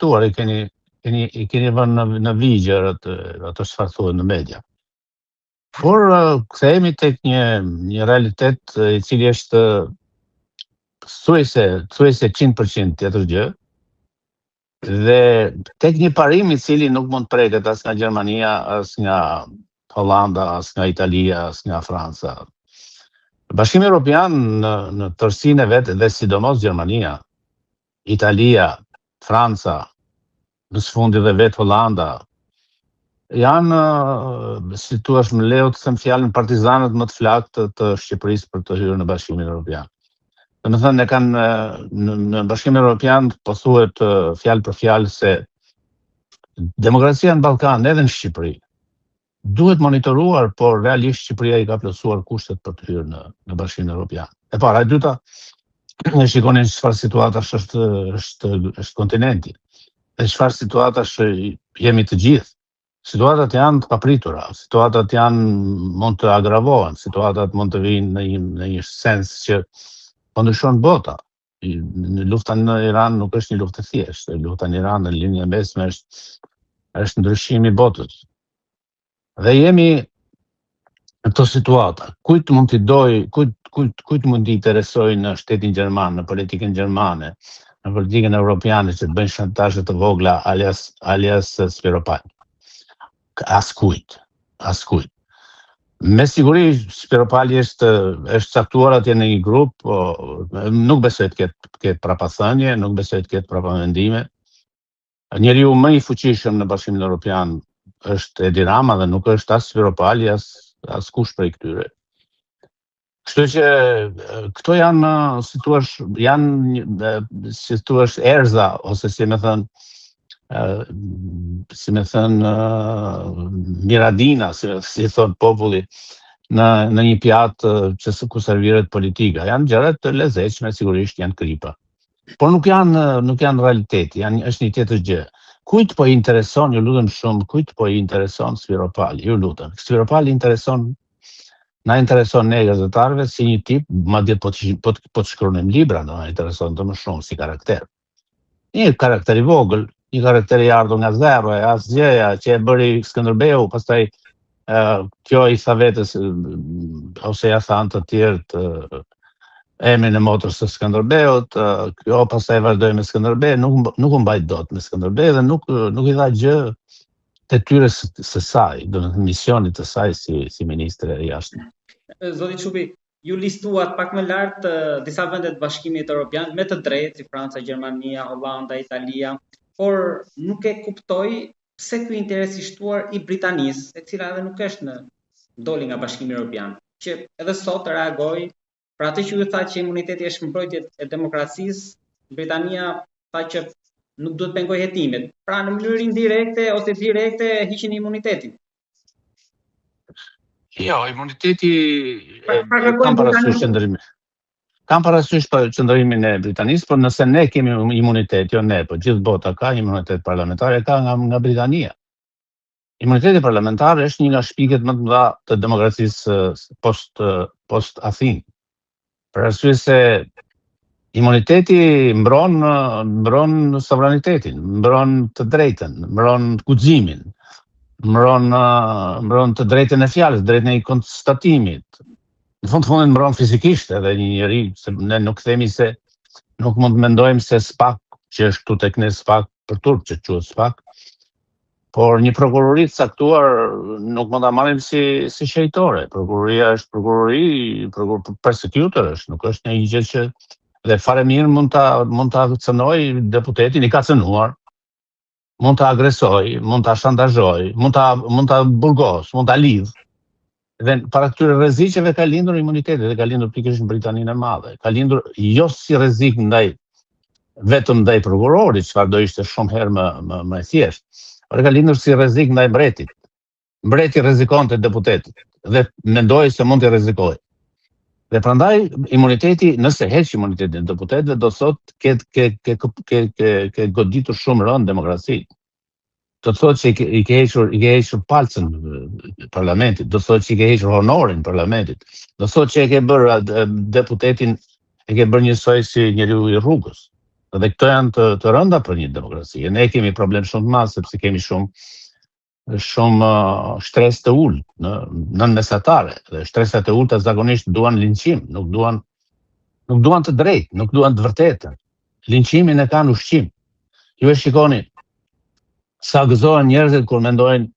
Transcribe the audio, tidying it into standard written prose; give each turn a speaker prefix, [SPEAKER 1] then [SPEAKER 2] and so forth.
[SPEAKER 1] caktuar, i keni keni i keni vënë në në vijë gjërat, ato çfarë thuhet në media. Por kthehemi tek një një realitet i cili është thuajse thuajse 100% tjetër gjë. Dhe tek një parim i cili nuk mund të preket as nga Gjermania, as nga Holanda, as nga Italia, as nga Franca. Bashkimi Evropian në në tërësinë e vet dhe sidomos Gjermania, Italia, Franca, në së fundi dhe vetë Holanda, janë, si thua, më lejo të them fjalën, partizanët më të flaktë të Shqipërisë për të hyrë në Bashkimin Evropian. Domethënë, ne kanë në, në Bashkimin Evropian po thuhet fjalë për fjalë se demokracia në Ballkan edhe në Shqipëri duhet monitoruar, por realisht Shqipëria i ka plotësuar kushtet për të hyrë në në Bashkimin Evropian. E para, e dyta, ne shikoni çfarë situatash është është është kontinenti. Dhe çfarë situatash jemi të gjithë. Situatat janë të papritura, situatat janë mund të agravohen, situatat mund të vinë në një në një sens që po ndryshon bota. Në lufta në Iran nuk është një luftë e thjeshtë, lufta në Iran në Lindjen e Mesme është është ndryshimi i botës. Dhe jemi në këto situata. Kujt mund t'i doj, kujt kujt kujt mund t'i interesoj në shtetin gjerman, në politikën gjermane, në politikën evropiane që të bëjnë shantazhe të vogla alias alias Spiropali. Askujt, askujt. Me siguri Spiropali është është caktuar atje në një grup, po nuk besoj të ketë të ketë prapathënie, nuk besoj të ketë prapamendime. Njeriu më i fuqishëm në Bashkimin Evropian është Edi Rama dhe nuk është as Spiropali, as askush prej këtyre. Kështu që këto janë, si thua, janë si thua erza ose si me thënë si me thënë miradina, si, si thot populli, në në një pjatë që ku serviret politika. Janë gjëra të lezetshme, sigurisht janë kripa. Por nuk janë nuk janë realiteti, janë është një tjetër gjë. Kujt po i intereson, ju lutem shumë, kujt po i intereson Spiropali, ju lutem. Spiropali intereson na intereson ne gazetarëve si një tip, madje po të po të, po të shkruanim libra, do na intereson të më shumë si karakter. Një karakter i vogël, një karakter i ardhur nga zero, e asgjëja që e bëri Skënderbeu, pastaj uh, kjo i tha vetes ose ja thanë të tjerët uh, emrin e motrës së Skënderbeut, uh, kjo pastaj vazhdoi me Skënderbe, nuk nuk u mbajt dot me Skënderbe dhe nuk nuk i dha gjë detyrës së saj, domethënë misionit të saj si si ministre e
[SPEAKER 2] jashtme. Zoti Çupi, ju listuat pak më lart disa vende të Bashkimit Evropian me të drejtë si Franca, Gjermania, Hollanda, Italia, por nuk e kuptoj pse ky interes i shtuar i Britanisë, e cila edhe nuk është në doli nga Bashkimi Evropian, që edhe sot reagoi për atë që ju thatë që imuniteti është mbrojtje e demokracisë, Britania tha që nuk duhet pengoj hetimet. Pra në mënyrë indirekte ose direkte hiqin imunitetin.
[SPEAKER 1] Jo, imuniteti pra, pra, e kam parasysh qëndrimin. Kam parasysh për qëndrimin e Britanisë, por nëse ne kemi imunitet, jo ne, po gjithë bota ka imunitet parlamentar, e ka nga nga Britania. Imuniteti parlamentar është një nga shpikjet më të mëdha të demokracisë post post Athinë. Për arsye se imuniteti mbron mbron sovranitetin, mbron të drejtën, mbron guximin, mbron mbron të drejtën e fjalës, drejtën e konstatimit. Në fund të fundit mbron fizikisht edhe një njeri, se ne nuk themi se nuk mund të mendojmë se SPAK, që është këtu tek ne SPAK, për turp që quhet SPAK, por një prokurori të caktuar nuk mund ta marrim si si shenjtore. Prokuroria është prokurori, prokur prosecutor është, nuk është një gjë që dhe fare mirë mund ta mund ta cënoj deputetin, i ka cënuar, mund ta agresoj, mund ta shantazhoj, mund ta mund ta burgos, mund ta lidh. Dhe para këtyre rreziqeve ka lindur imuniteti dhe ka lindur pikërisht në Britaninë e Madhe. Ka lindur jo si rrezik ndaj vetëm ndaj prokurorit, çfarë do ishte shumë herë më më më e thjeshtë, por ka lindur si rrezik ndaj mbretit. Mbreti rrezikonte deputetët dhe mendoi se mund t'i rrezikojë. Dhe prandaj imuniteti, nëse heq imunitetin e deputetëve, do thotë ke ke ke ke ke, ke goditur shumë rëndë demokracinë. Do të thotë që i ke, i ke hequr i ke hequr palcën parlamentit, do të thotë që i ke hequr honorin parlamentit, do të thotë që e ke bërë deputetin e ke bërë njësoj si njeriu i rrugës. Dhe këto janë të, të rënda për një demokraci. Ne kemi problem shumë të madh sepse kemi shumë shumë shtresë të ulët në nën mesatare dhe shtresat e ulëta zakonisht duan linçim, nuk duan nuk duan të drejtë, nuk duan të vërtetën. Linçimin e kanë ushqim. Ju e shikoni sa gëzohen njerëzit kur mendojnë